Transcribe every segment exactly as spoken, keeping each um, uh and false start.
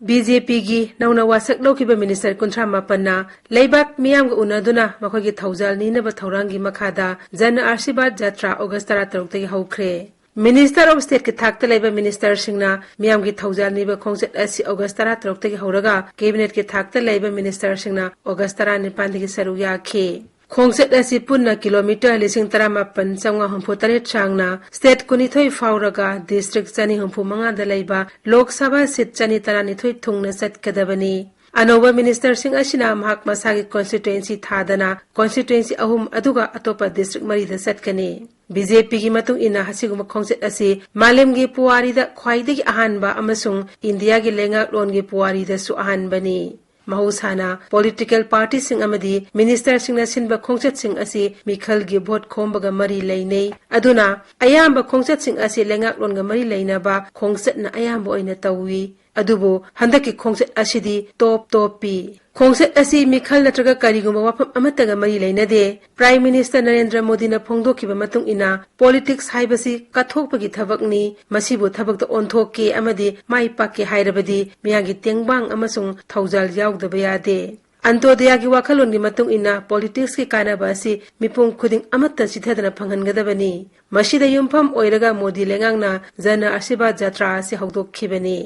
B J ꯄꯤꯒꯤ ꯅꯧꯅ ꯋꯥꯁꯛ ꯂꯧꯈꯤꯕ ꯃꯤꯅꯤꯁꯇꯔ ꯀꯨꯟꯊ꯭ꯔꯥ ꯃꯥꯄꯟꯅ ꯂꯩꯕꯥꯛ ꯃꯤꯌꯥꯝꯒ ꯎꯅꯗꯨꯅ ꯃꯈꯣꯏꯒꯤ ꯊꯧꯖꯥꯜ ꯅꯤꯅꯕ ꯊꯧꯔꯥꯡꯒꯤ ꯃꯈꯥꯗ ꯖꯟ ꯑꯥꯔꯁꯤꯕꯥꯗ ꯖꯥꯇ꯭ꯔꯥ ꯑꯣꯒꯁ ꯇꯔꯥꯇꯔꯨꯛꯇꯒꯤ ꯍꯧꯈ꯭ꯔꯦ꯫ ꯃꯤꯅꯤꯁꯇꯔ ꯑꯣꯐ ꯁ꯭ꯇꯦꯠꯀꯤ ꯊꯥꯛꯇ ꯂꯩꯕ ꯃꯤꯅꯤꯁꯇꯔꯁꯤꯡꯅ ꯃꯤꯌꯥꯝꯒꯤ ꯊꯧꯖꯥꯜ ꯅꯤꯕ ꯈꯣꯡꯆꯠ ꯑꯁꯤ ꯑꯣꯒꯁ ꯇꯔꯥꯇꯔꯨꯛꯇꯒꯤ ꯍꯧꯔꯒ ꯀꯦꯕꯤꯅꯦꯠꯀꯤ ꯊꯥꯛꯇ ꯂꯩꯕ ꯃꯤꯅꯤꯁꯇꯔꯁꯤꯡꯅ ꯑꯣꯒꯁ ꯇꯔꯥꯅꯤꯄꯥꯟꯗꯒꯤ ꯁꯔꯨꯛ ꯌꯥꯈꯤ꯫ ꯈꯣꯡꯆꯠ ꯑꯁꯤ ꯄꯨꯟꯅ ꯀꯤꯂꯣꯃꯤꯇꯔ ꯂꯤꯁꯤꯡ ꯇꯔꯥꯃꯥꯄꯟ ꯆꯥꯝꯃꯉꯥ ꯍꯨꯝꯐꯨ ꯇꯔꯦꯠ ꯁꯥꯡꯅ ꯁ꯭ꯇꯦꯠ ꯀꯨꯟꯅꯤꯊꯣꯏ ꯐꯥꯎꯔꯒ ꯗꯤꯁꯇ꯭ꯔꯤꯛ ꯆꯅꯤ ꯍꯨꯝꯐꯨ ꯃꯉꯥꯗ ꯂꯩꯕ ꯂꯣꯛ ꯁꯚꯥ ꯁꯤꯠ ꯆꯅꯤ ꯇꯔꯥꯅꯤꯊꯣꯏ ꯊꯨꯡꯅ ꯆꯠꯀꯗꯕꯅꯤ꯫ ꯑꯅꯧꯕ ꯃꯤꯅꯤꯁꯇꯔꯁꯤꯡ ꯑꯁꯤꯅ ꯃꯍꯥꯛ ꯃꯁꯥꯒꯤ ꯀꯣꯟꯁꯇꯤꯇ꯭ꯋꯦꯟꯁꯤ ꯊꯥꯗꯅ ꯀꯣꯟꯁꯇꯤꯇ꯭ꯋꯦꯟꯁꯤ ꯑꯍꯨꯝ ꯑꯗꯨꯒ ꯑꯇꯣꯞꯄ ꯗꯤꯁꯇ꯭ꯔꯤꯛ ꯃꯔꯤꯗ ꯆꯠꯀꯅꯤ꯫ ꯕꯤ ꯖꯦ ꯄꯤꯒꯤ ꯃꯇꯨꯡ ꯏꯟꯅ ꯑꯁꯤꯒꯨꯝꯕ ꯈꯣꯡꯆꯠ ꯑꯁꯤ ꯃꯥꯂꯦꯝꯒꯤ ꯄꯨꯋꯥꯔꯤꯗ ꯈ꯭ꯋꯥꯏꯗꯒꯤ ꯑꯍꯥꯟꯕ ꯑꯃꯁꯨꯡ ꯏꯟꯗꯤꯌꯥꯒꯤ ꯂꯩꯉꯥꯛꯂꯣꯟꯒꯤ ꯄꯨꯋꯥꯔꯤꯗꯁꯨ ꯑꯍꯥꯟꯕꯅꯤ꯫ ꯃꯍꯧꯁꯥꯅ ꯄꯣꯂꯤꯇꯤꯀꯦꯜ ꯄꯥꯔꯇꯤꯁꯤꯡ ꯑꯃꯗꯤ ꯃꯤꯅꯤꯁꯇꯔꯁꯤꯡꯅ ꯁꯤꯟꯕ ꯈꯣꯡꯆꯠꯁꯤꯡ ꯑꯁꯤ ꯃꯤꯈꯜꯒꯤ ꯚꯣꯠ ꯈꯣꯝꯕꯒ ꯃꯔꯤ ꯂꯩꯅꯩ꯫ ꯑꯗꯨꯅ ꯑꯌꯥꯝꯕ ꯈꯣꯡꯆꯠꯁꯤꯡ ꯑꯁꯤ ꯂꯩꯉꯥꯛꯂꯣꯟꯒ ꯃꯔꯤ ꯂꯩꯅꯕ ꯈꯣꯡꯆꯠꯅ ꯑꯌꯥꯝꯕ ꯑꯣꯏꯅ ꯇꯧꯏ꯫ ꯑꯗꯨꯕꯨ ꯍꯟꯗꯛꯀꯤ ꯈꯣꯡꯆꯠ ꯑꯁꯤꯗꯤ ꯇꯣꯞ ꯇꯣꯞꯄꯤ꯫ ꯈꯣꯡꯆꯠ ꯑꯁꯤ ꯃꯤꯈꯜ ꯅꯠꯇ꯭ꯔꯒ ꯀꯔꯤꯒꯨꯝꯕ ꯋꯥꯐꯝ ꯑꯃꯠꯇꯒ ꯃꯔꯤ ꯂꯩꯅꯗꯦ꯫ ꯄ꯭ꯔꯥꯏꯝ ꯃꯤꯅꯤꯁꯇꯔ ꯅꯔꯦꯟꯗ꯭ꯔ ꯃꯣꯗꯤꯅ ꯐꯣꯡꯗꯣꯛꯈꯤꯕ ꯃꯇꯨꯡ ꯏꯟꯅ, ꯄꯣꯂꯤꯇꯤꯛꯁ ꯍꯥꯏꯕꯁꯤ ꯀꯠꯊꯣꯛꯄꯒꯤ ꯊꯕꯛꯅꯤ꯫ ꯃꯁꯤꯕꯨ ꯊꯕꯛꯇ ꯑꯣꯟꯊꯣꯛꯀꯦ ꯑꯃꯗꯤ ꯃꯥꯏ ꯄꯥꯛꯀꯦ ꯍꯥꯏꯔꯕꯗꯤ ꯃꯤꯌꯥꯝꯒꯤ ꯇꯦꯡꯕꯥꯡ ꯑꯃꯁꯨꯡ ꯊꯧꯖꯥꯜ ꯌꯥꯎꯗꯕ ꯌꯥꯗꯦ꯫ ꯑꯟꯇꯣꯗꯌꯥꯒꯤ ꯋꯥꯈꯜꯂꯣꯟꯒꯤ ꯃꯇꯨꯡ ꯏꯟꯅ, ꯄꯣꯂꯤꯇꯤꯛꯁꯀꯤ ꯀꯥꯟꯅꯕ ꯑꯁꯤ ꯃꯤꯄꯨꯝ ꯈꯨꯗꯤꯡ ꯑꯃꯠꯇ ꯆꯤꯊꯗꯅ ꯐꯪꯍꯟꯒꯗꯕꯅꯤ꯫ ꯃꯁꯤꯗ ꯌꯨꯝꯐꯝ ꯑꯣꯏꯔꯒ ꯃꯣꯗꯤ ꯂꯩꯉꯥꯛꯅ ꯖꯟ ꯑꯥꯔꯁꯤꯕꯥꯗ ꯖꯥꯇ꯭ꯔꯥ ꯑꯁꯤ ꯍꯧꯗꯣꯛꯈꯤꯕꯅꯤ꯫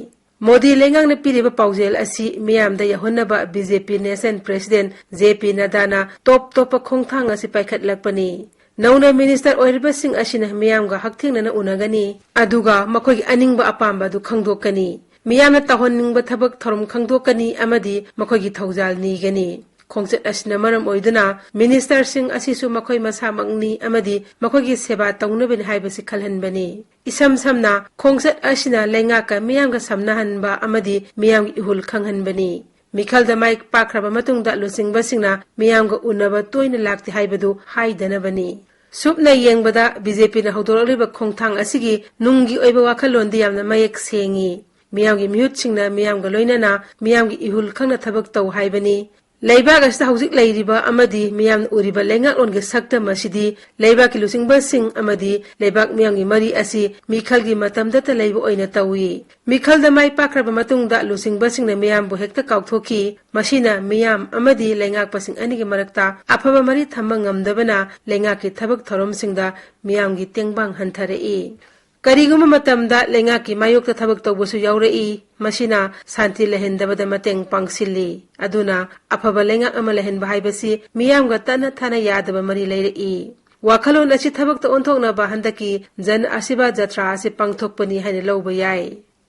ꯃꯣꯗꯤ ꯂꯩꯉꯥꯛꯅ ꯄꯤꯔꯤꯕ ꯄꯥꯎꯖꯦꯜ ꯑꯁꯤ ꯃꯤꯌꯥꯝꯗ ꯌꯧꯍꯟꯅꯕ ꯕꯤ ꯖꯦ ꯄꯤ ꯅꯦꯁꯅꯦꯜ ꯄ꯭ꯔꯦꯁꯤꯗꯦꯟꯠ ꯖꯦ ꯄꯤ ꯅꯗꯥꯅ ꯇꯣꯞ ꯇꯣꯞꯄ ꯈꯣꯡꯊꯥꯡ ꯑꯁꯤ ꯄꯥꯏꯈꯠꯂꯛꯄꯅꯤ꯫ ꯅꯧꯅ ꯃꯤꯅꯤꯁꯇꯔ ꯑꯣꯏꯔꯤꯕꯁꯤꯡ ꯑꯁꯤꯅ ꯃꯤꯌꯥꯝꯒ ꯍꯛꯊꯦꯡꯅꯅ ꯎꯅꯒꯅꯤ, ꯑꯗꯨꯒ ꯃꯈꯣꯏꯒꯤ ꯑꯅꯤꯡꯕ ꯑꯄꯥꯝꯕ ꯑꯗꯨ ꯈꯪꯗꯣꯛꯀꯅꯤ꯫ ꯃꯤꯌꯥꯝꯅ ꯇꯧꯍꯟꯅꯤꯡꯕ ꯊꯕꯛ ꯊꯧꯔꯝ ꯈꯪꯗꯣꯛꯀꯅꯤ ꯑꯃꯗꯤ ꯃꯈꯣꯏꯒꯤ ꯊꯧꯖꯥꯜ ꯅꯤꯒꯅꯤ꯫ ꯈꯣꯡꯆꯠ ꯑꯁꯤꯅ ꯃꯔꯝ ꯑꯣꯏꯗꯨꯅ ꯃꯤꯅꯤꯁꯇꯔꯁꯤꯡ ꯑꯁꯤꯁꯨ ꯃꯈꯣꯏ ꯃꯁꯥꯃꯛꯅꯤ ꯑꯃꯗꯤ ꯃꯈꯣꯏꯒꯤ ꯁꯦꯕꯥ ꯇꯧꯅꯕꯅꯤ ꯍꯥꯏꯕꯁꯤ ꯈꯜꯍꯟꯕꯅꯤ꯫ ꯏꯁꯝ ꯁꯝꯅ, ꯈꯣꯡꯆꯠ ꯑꯁꯤꯅ ꯂꯩꯉꯥꯛꯀ ꯃꯤꯌꯥꯝꯒ ꯁꯝꯅꯍꯟꯕ ꯑꯃꯗꯤ ꯃꯤꯌꯥꯝꯒꯤ ꯏꯍꯨꯜ ꯈꯪꯍꯟꯕꯅꯤ꯫ ꯃꯤꯈꯜꯗ ꯃꯥꯏ ꯄꯥꯛꯈ꯭ꯔꯕ ꯃꯇꯨꯡꯗ ꯂꯨꯆꯤꯡꯕꯁꯤꯡꯅ ꯃꯤꯌꯥꯝꯒ ꯎꯅꯕ ꯇꯣꯏꯅ ꯂꯥꯛꯇꯦ ꯍꯥꯏꯕꯗꯨ ꯍꯥꯏꯗꯅꯕꯅꯤ꯫ ꯁꯨꯞꯅ ꯌꯦꯡꯕꯗ ꯕꯤ ꯖꯦ ꯄꯤꯅ ꯍꯧꯗꯣꯔꯛꯂꯤꯕ ꯈꯣꯡꯊꯥꯡ ꯑꯁꯤꯒꯤ ꯅꯨꯡꯒꯤ ꯑꯣꯏꯕ ꯋꯥꯈꯜꯂꯣꯟꯗꯤ ꯌꯥꯝꯅ ꯃꯌꯦꯛ ꯁꯦꯡꯏ꯫ ꯃꯤꯌꯥꯝꯒꯤ ꯃꯤꯍꯨꯠꯁꯤꯡꯅ ꯃꯤꯌꯥꯝꯒ ꯂꯣꯏꯅꯅ ꯃꯤꯌꯥꯝꯒꯤ ꯏꯍꯨꯜ ꯈꯪꯅ ꯊꯕꯛ ꯇꯧ ꯍꯥꯏꯕꯅꯤ꯫ ꯂꯩꯕꯥꯛ ꯑꯁꯤꯗ ꯍꯧꯖꯤꯛ ꯂꯩꯔꯤꯕ ꯑꯃꯗꯤ ꯃꯤꯌꯥꯝꯅ ꯎꯔꯤꯕ ꯂꯩꯉꯥꯛꯂꯣꯟꯒꯤ ꯁꯛꯇꯝ ꯑꯁꯤꯗꯤ ꯂꯩꯕꯥꯛꯀꯤ ꯂꯨꯆꯤꯡꯕꯁꯤꯡ ꯑꯃꯗꯤ ꯂꯩꯕꯥꯛ ꯃꯤꯌꯥꯝꯒꯤ ꯃꯔꯤ ꯑꯁꯤ ꯃꯤꯈꯜꯒꯤ ꯃꯇꯝꯗꯇ ꯂꯩꯕ ꯑꯣꯏꯅ ꯇꯧꯏ꯫ ꯃꯤꯈꯜꯗ ꯃꯥꯏ ꯄꯥꯛꯈ꯭ꯔꯕ ꯃꯇꯨꯡꯗ ꯂꯨꯆꯤꯡꯕꯁꯤꯡꯅ ꯃꯤꯌꯥꯝꯕꯨ ꯍꯦꯛꯇ ꯀꯥꯎꯊꯣꯛꯈꯤ꯫ ꯃꯁꯤꯅ ꯃꯤꯌꯥꯝ ꯑꯃꯗꯤ ꯂꯩꯉꯥꯛꯄꯁꯤꯡ ꯑꯅꯤꯒꯤ ꯃꯔꯛꯇ ꯑꯐꯕ ꯃꯔꯤ ꯊꯝꯕ ꯉꯝꯗꯕꯅ ꯂꯩꯉꯥꯛꯀꯤ ꯊꯕꯛ ꯊꯧꯔꯝꯁꯤꯡꯗ ꯃꯤꯌꯥꯝꯒꯤ ꯇꯦꯡꯕꯥꯡ ꯍꯟꯊꯔꯛꯏ꯫ ꯀꯔꯤꯒꯨꯝꯕ ꯃꯇꯝꯗ ꯂꯩꯉꯥꯛꯀꯤ ꯃꯥꯌꯣꯛꯇ ꯊꯕꯛ ꯇꯧꯕꯁꯨ ꯌꯥꯎꯔꯛꯏ꯫ ꯃꯁꯤꯅ ꯁꯥꯟꯇꯤ ꯂꯩꯍꯟꯗꯕꯗ ꯃꯇꯦꯡ ꯄꯥꯡꯁꯤꯜꯂꯤ꯫ ꯑꯗꯨꯅ ꯑꯐꯕ ꯂꯩꯉꯥꯛ ꯑꯃ ꯂꯩꯍꯟꯕ ꯍꯥꯏꯕꯁꯤ ꯃꯤꯌꯥꯝꯒ ꯇꯠꯅ ꯊꯥꯅ ꯌꯥꯗꯕ ꯃꯔꯤ ꯂꯩꯔꯛꯏ꯫ ꯋꯥꯈꯜꯂꯣꯟ ꯑꯁꯤ ꯊꯕꯛꯇ ꯑꯣꯟꯊꯣꯛꯅꯕ ꯍꯟꯗꯛꯀꯤ ꯖꯟ ꯑꯁꯤꯔꯕꯥꯗ ꯖꯇ꯭ꯔꯥ ꯑꯁꯤ ꯄꯥꯡꯊꯣꯛꯄꯅꯤ ꯍꯥꯏꯅ ꯂꯧꯕ ꯌꯥꯏ꯫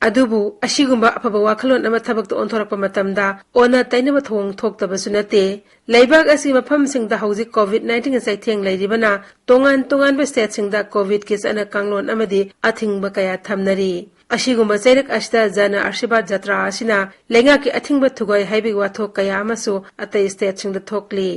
ꯑꯗꯨꯕꯨ ꯑꯁꯤꯒꯨꯝꯕ ꯑꯐꯕ ꯋꯥꯈꯜꯂꯣꯟ ꯑꯃ ꯊꯕꯛꯇ ꯑꯣꯟꯊꯣꯔꯛꯄ ꯃꯇꯝꯗ ꯑꯣꯟꯅ ꯇꯩꯅꯕ ꯊꯧꯑꯣꯡ ꯊꯣꯛꯇꯕꯁꯨ ꯅꯠꯇꯦ꯫ ꯂꯩꯕꯥꯛ ꯑꯁꯤꯒꯤ ꯃꯐꯝꯁꯤꯡꯗ ꯍꯧꯖꯤꯛ ꯀꯣꯚꯤꯗ ꯅꯥꯏꯟꯇꯤꯟꯒꯤ ꯆꯩꯊꯦꯡ ꯂꯩꯔꯤꯕꯅ ꯇꯣꯉꯥꯟ ꯇꯣꯉꯥꯟꯕ ꯁ꯭ꯇꯦꯠꯁꯤꯡꯗ ꯀꯣꯚꯤꯗꯀꯤ ꯆꯠꯅ ꯀꯥꯡꯂꯣꯟ ꯑꯃꯗꯤ ꯑꯊꯤꯡꯕ ꯀꯌꯥ ꯊꯝꯅꯔꯤ꯫ ꯑꯁꯤꯒꯨꯝꯕ ꯆꯩꯔꯛ ꯑꯁꯤꯗ ꯖꯅ ꯑꯁꯤꯔꯕꯥꯗ ꯖꯇ꯭ꯔꯥ ꯑꯁꯤꯅ ꯂꯩꯉꯥꯛꯀꯤ ꯑꯊꯤꯡꯕ ꯊꯨꯒꯥꯏ ꯍꯥꯏꯕꯒꯤ ꯋꯥꯊꯣꯛ ꯀꯌꯥ ꯑꯃꯁꯨ ꯑꯇꯩ ꯁ꯭ꯇꯦꯠꯁꯤꯡꯗ ꯊꯣꯛꯂꯤ꯫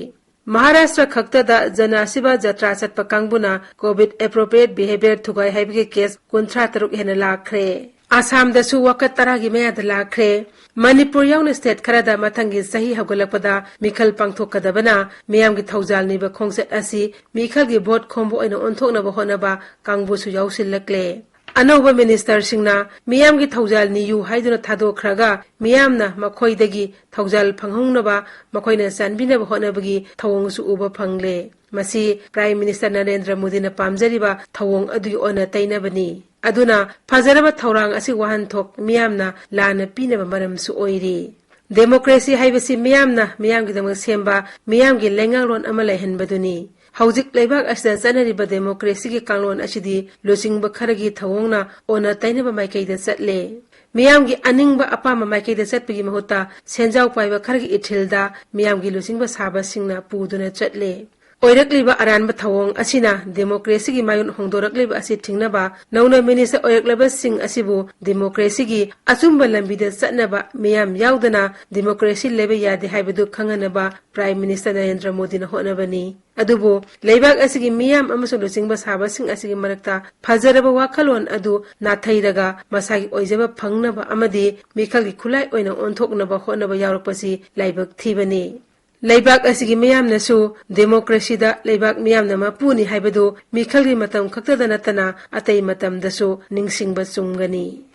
ꯃꯍꯥꯔꯥꯁꯇ꯭ꯔ ꯈꯛꯇꯗ ꯖꯅ ꯑꯁꯤꯔꯕꯥꯗ ꯖꯇ꯭ꯔꯥ ꯆꯠꯄ ꯀꯥꯡꯕꯨꯅ ꯀꯣꯚꯤꯗ ꯑꯦꯄ꯭ꯔꯣꯄ꯭ꯔꯤꯌꯦꯠ ꯕꯤꯍꯦꯕꯤꯌꯔ ꯊꯨꯒꯥꯏ ꯍꯥꯏꯕꯒꯤ ꯀꯦꯁ ꯀꯨꯟꯊ꯭ꯔꯥ ꯇꯔꯨꯛ ꯍꯦꯟꯅ ꯂꯥꯛꯈ꯭ꯔꯦ꯫ ꯑꯁꯥꯝꯗꯁꯨ ꯋꯥꯀꯠ ꯇꯔꯥꯒꯤ ꯃꯌꯥꯗ ꯂꯥꯛꯈ꯭ꯔꯦ꯫ ꯃꯅꯤꯄꯨꯔ ꯌꯥꯎꯅ ꯁ꯭ꯇꯦꯠ ꯈꯔꯗ ꯃꯊꯪꯒꯤ ꯆꯍꯤ ꯍꯧꯒꯠꯂꯛꯄꯗ ꯃꯤꯈꯜ ꯄꯥꯡꯊꯣꯛꯀꯗꯕꯅ ꯃꯤꯌꯥꯝꯒꯤ ꯊꯧꯖꯥꯜ ꯅꯤꯕ ꯈꯣꯡꯆꯠ ꯑꯁꯤ ꯃꯤꯈꯜꯒꯤ ꯚꯣꯠ ꯈꯣꯝꯕ ꯑꯣꯏꯅ ꯑꯣꯟꯊꯣꯛꯅꯕ ꯍꯣꯠꯅꯕ ꯀꯥꯡꯕꯨꯁꯨ ꯌꯥꯎꯁꯤꯜꯂꯛꯂꯦ꯫ ꯑꯅꯧꯕ ꯃꯤꯅꯤꯁꯇꯔꯁꯤꯡꯅ ꯃꯤꯌꯥꯝꯒꯤ ꯊꯧꯖꯥꯜ ꯅꯤꯌꯨ ꯍꯥꯏꯗꯨꯅ ꯊꯥꯗꯣꯛꯈ꯭ꯔꯒ ꯃꯤꯌꯥꯝꯅ ꯃꯈꯣꯏꯗꯒꯤ ꯊꯧꯖꯥꯜ ꯐꯪꯍꯧꯅꯕ ꯃꯈꯣꯏꯅ ꯆꯥꯟꯕꯤꯅꯕ ꯍꯣꯠꯅꯕꯒꯤ ꯊꯧꯑꯣꯡꯁꯨ ꯎꯕ ꯐꯪꯂꯦ꯫ ꯃꯁꯤ ꯄ꯭ꯔꯥꯏꯝ ꯃꯤꯅꯤꯁꯇꯔ ꯅꯔꯦꯟꯗ꯭ꯔ ꯃꯣꯗꯤꯅ ꯄꯥꯝꯖꯔꯤꯕ ꯊꯧꯑꯣꯡ ꯑꯗꯨꯒꯤ ꯑꯣꯟꯅ ꯇꯩꯅꯕꯅꯤ꯫ ꯑꯗꯨꯅ ꯐꯖꯔꯕ ꯊꯧꯔꯥꯡ ꯑꯁꯤ ꯋꯥꯍꯟꯊꯣꯛ ꯃꯤꯌꯥꯝꯅ ꯂꯥꯟꯅ ꯄꯤꯅꯕ ꯃꯔꯝꯁꯨ ꯑꯣꯏꯔꯤ꯫ ꯗꯦꯃꯣꯀ꯭ꯔꯦꯁꯤ ꯍꯥꯏꯕꯁꯤ ꯃꯤꯌꯥꯝꯅ ꯃꯤꯌꯥꯝꯒꯤꯗꯃꯛ ꯁꯦꯝꯕ ꯃꯤꯌꯥꯝꯒꯤ ꯂꯩꯉꯥꯛꯂꯣꯟ ꯑꯃ ꯂꯩꯍꯟꯕꯗꯨꯅꯤ꯫ ꯍꯧꯖꯤꯛ ꯂꯩꯕꯥꯛ ꯑꯁꯤꯗ ꯆꯠꯅꯔꯤꯕ ꯗꯦꯃꯣꯀ꯭ꯔꯦꯁꯤꯒꯤ ꯀꯥꯡꯂꯣꯟ ꯑꯁꯤꯗꯤ ꯂꯨꯆꯤꯡꯕ ꯈꯔꯒꯤ ꯊꯧꯑꯣꯡꯅ ꯑꯣꯟꯅ ꯇꯩꯅꯕ ꯃꯥꯏꯀꯩꯗ ꯆꯠꯂꯦ꯫ ꯃꯤꯌꯥꯝꯒꯤ ꯑꯅꯤꯡꯕ ꯑꯄꯥꯝꯕ ꯃꯥꯏꯀꯩꯗ ꯆꯠꯄꯒꯤ ꯃꯍꯨꯠꯇ ꯁꯦꯟꯖꯥꯎ ꯄꯥꯏꯕ ꯈꯔꯒꯤ ꯏꯊꯤꯜꯗ ꯃꯤꯌꯥꯝꯒꯤ ꯂꯨꯆꯤꯡꯕ ꯁꯥꯕꯁꯤꯡꯅ ꯄꯨꯗꯨꯅ ꯆꯠꯂꯦ꯫ ꯑꯣꯏꯔꯛꯂꯤꯕ ꯑꯔꯥꯟꯕ ꯊꯧꯑꯣꯡ ꯑꯁꯤꯅ ꯗꯦꯃꯣꯀ꯭ꯔꯦꯁꯤꯒꯤ ꯃꯥꯌꯣꯟ ꯍꯣꯡꯗꯣꯔꯛꯂꯤꯕ ꯑꯁꯤ ꯊꯤꯡꯅꯕ ꯅꯧꯅ ꯃꯤꯅꯤꯁꯇꯔ ꯑꯣꯏꯔꯛꯂꯕꯁꯤꯡ ꯑꯁꯤꯕꯨ ꯗꯦꯃꯣꯀ꯭ꯔꯦꯁꯤꯒꯤ ꯑꯆꯨꯝꯕ ꯂꯝꯕꯤꯗ ꯆꯠꯅꯕ ꯃꯤꯌꯥꯝ ꯌꯥꯎꯗꯅ ꯗꯦꯃꯣꯀ꯭ꯔꯦꯁꯤ ꯂꯩꯕ ꯌꯥꯗꯦ ꯍꯥꯏꯕꯗꯨ ꯈꯪꯍꯟꯅꯕ ꯄ꯭ꯔꯥꯏꯝ ꯃꯤꯅꯤꯁꯇꯔ ꯅꯔꯦꯟꯗ꯭ꯔ ꯃꯣꯗꯤꯅ ꯍꯣꯠꯅꯕꯅꯤ꯫ ꯑꯗꯨꯕꯨ ꯂꯩꯕꯥꯛ ꯑꯁꯤꯒꯤ ꯃꯤꯌꯥꯝ ꯑꯃꯁꯨꯡ ꯂꯨꯆꯤꯡꯕ ꯁꯥꯕꯁꯤꯡ ꯑꯁꯤꯒꯤ ꯃꯔꯛꯇ ꯐꯖꯔꯕ ꯋꯥꯈꯜꯂꯣꯟ ꯑꯗꯨ ꯅꯥꯊꯩꯔꯒ ꯃꯁꯥꯒꯤ ꯑꯣꯏꯖꯕ ꯐꯪꯅꯕ ꯑꯃꯗꯤ ꯃꯤꯈꯜꯒꯤ ꯈꯨꯠꯂꯥꯏ ꯑꯣꯏꯅ ꯑꯣꯟꯊꯣꯛꯅꯕ ꯍꯣꯠꯅꯕ ꯌꯥꯎꯔꯛꯄꯁꯤ ꯂꯥꯏꯕꯛ ꯊꯤꯕꯅꯤ꯫ ꯂꯩꯕꯥꯛ ꯑꯁꯤꯒꯤ ꯃꯤꯌꯥꯝꯅꯁꯨ ꯗꯦꯃꯣꯀ꯭ꯔꯦꯁꯤꯗ ꯂꯩꯕꯥꯛ ꯃꯤꯌꯥꯝꯅ ꯃꯄꯨꯅꯤ ꯍꯥꯏꯕꯗꯨ ꯃꯤꯈꯜꯒꯤ ꯃꯇꯝ ꯈꯛꯇꯗ ꯅꯠꯇꯅ ꯑꯇꯩ ꯃꯇꯝꯗꯁꯨ ꯅꯤꯡꯁꯤꯡꯕ ꯆꯨꯝꯒꯅꯤ꯫